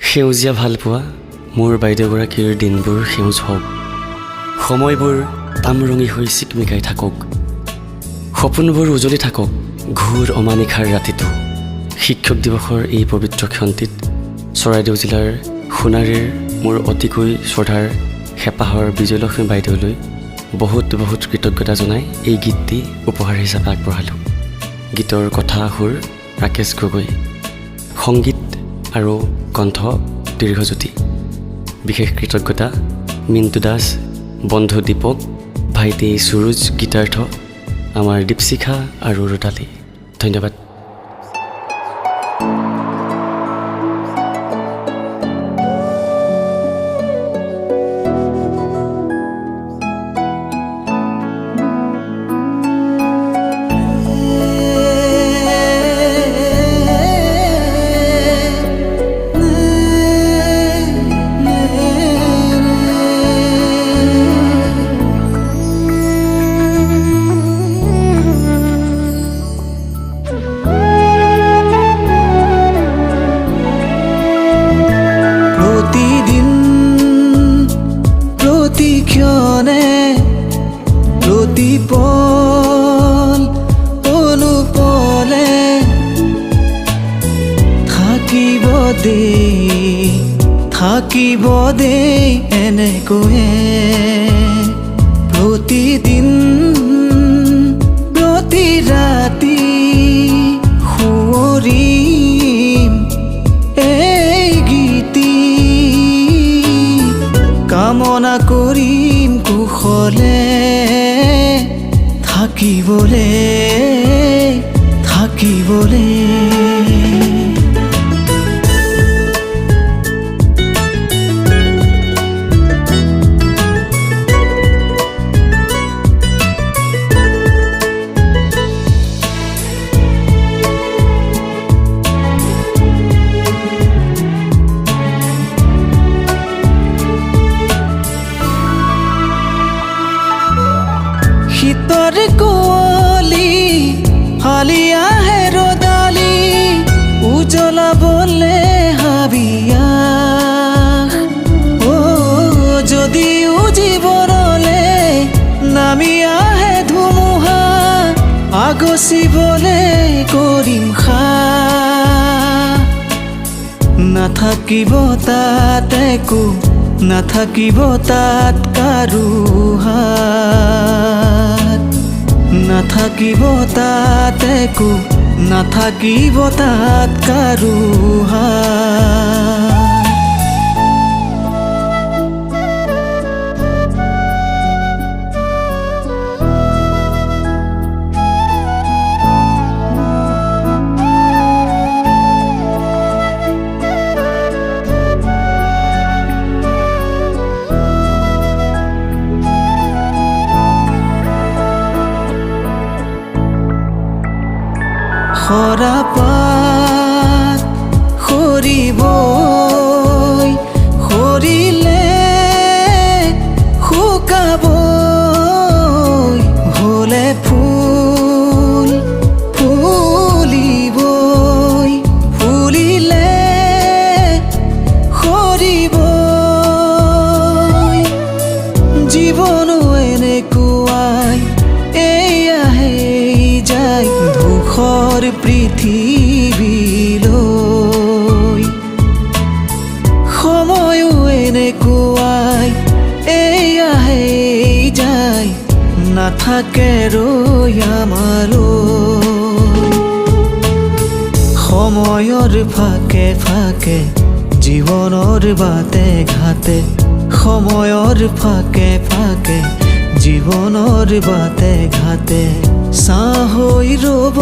সেউজীয়া ভালপোৱা মোৰ বাইদেউগৰাকীৰ দিনবোৰ সেউজ হওক, সময়বোৰ তামৰঙী হৈ চিকমিকাই থাকক, সপোনবোৰ উজলি থাকক ঘোৰ অমানিশাৰ ৰাতিটো। শিক্ষক দিৱসৰ এই পবিত্ৰ ক্ষণটিত চৰাইদেউ জিলাৰ সোণাৰীৰ মোৰ অতিকৈ শ্ৰদ্ধাৰ হেঁপাহৰ বিজয়লক্ষ্মী বাইদেউলৈ বহুত বহুত কৃতজ্ঞতা জনাই এই গীতটি উপহাৰ হিচাপে আগবঢ়ালোঁ। গীতৰ কথা সুৰ ৰাকেশ গগৈ, সংগীত আৰু কণ্ঠ দীৰ্ঘজ্যোতি। বিশেষ কৃতজ্ঞতা মিণ্টু দাস, বন্ধু দীপক, ভাইটি সুৰুজ গীতাৰ্থ, আমাৰ দীপশিখা আৰু ৰদালী। ধন্যবাদ। প্ৰতিদিন প্ৰতিক্ষণে প্ৰতিপল অনুপলে থাকিব দেই, থাকিব দেই এনেকৈয়ে। প্ৰতিদিন প্ৰতি ৰাতি সুঁৱৰিম এই গীতি, কামনা কৰিম কুশলে থাকিবলে, থাকিবলে। শীতৰ কুঁৱলী ফালি আহে ৰ'দালি, উজ্বলাবলে হাবিয়াস। অ যদিও জীৱনলে নামি আহে ধুমুহা, আগচিবলে কৰিম সাহ। নাথাকিব তাত একো, নাথাকিব তাত কাৰো হাত, নাথাকিব তাত একো, নাথাকিব তাত কাৰো হাত। সৰাপাত সৰিবই, সৰিলে শুকাবই, হলে ফুল ফুলিবই, ফুলিলে সৰিবই। জীৱনো এনেকুৱাই, এই আহে এই যায় ধূসৰ পৃথিৱীলৈ। সময়ো এনেকুৱাই, এই আহে এই যায়, নাথাকে ৰৈ আমালৈ। সময়ৰ ফাকে ফাকে জীৱনৰ বাটে ঘাটে, সময়ৰ ফাকে ফাকে জীৱনৰ বাটে ঘাটে ছাঁ হৈ ৰ'ব